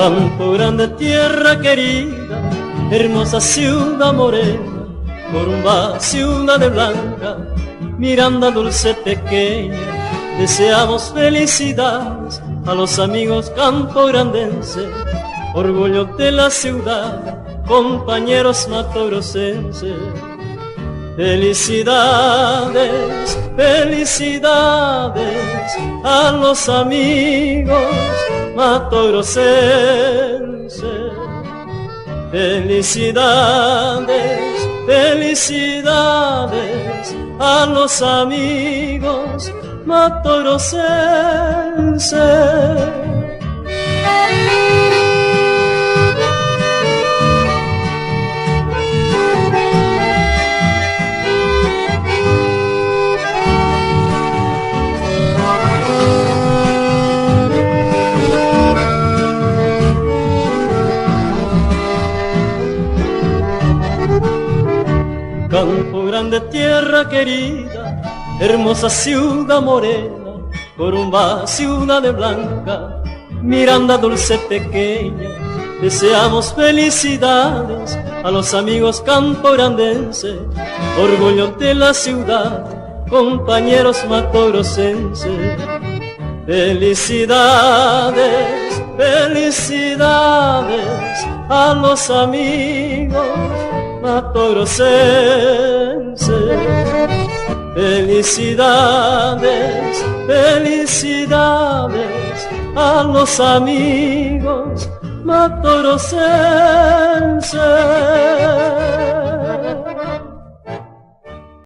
Campo Grande, tierra querida, hermosa ciudad morena, Corumbá, ciudad de blanca, Miranda dulce pequeña, deseamos felicidades a los amigos campograndenses, orgullo de la ciudad, compañeros matogrossenses. Felicidades, felicidades a los amigos matogrossenses. Felicidades, felicidades a los amigos matogrossenses. Campo Grande, tierra querida, hermosa ciudad morena, Corumbá, ciudad de blanca, Miranda dulce pequeña, deseamos felicidades a los amigos campograndenses, orgullo de la ciudad, compañeros matogrossenses. Felicidades, felicidades a los amigos matogrossenses. Felicidades, felicidades a los amigos matogrossenses.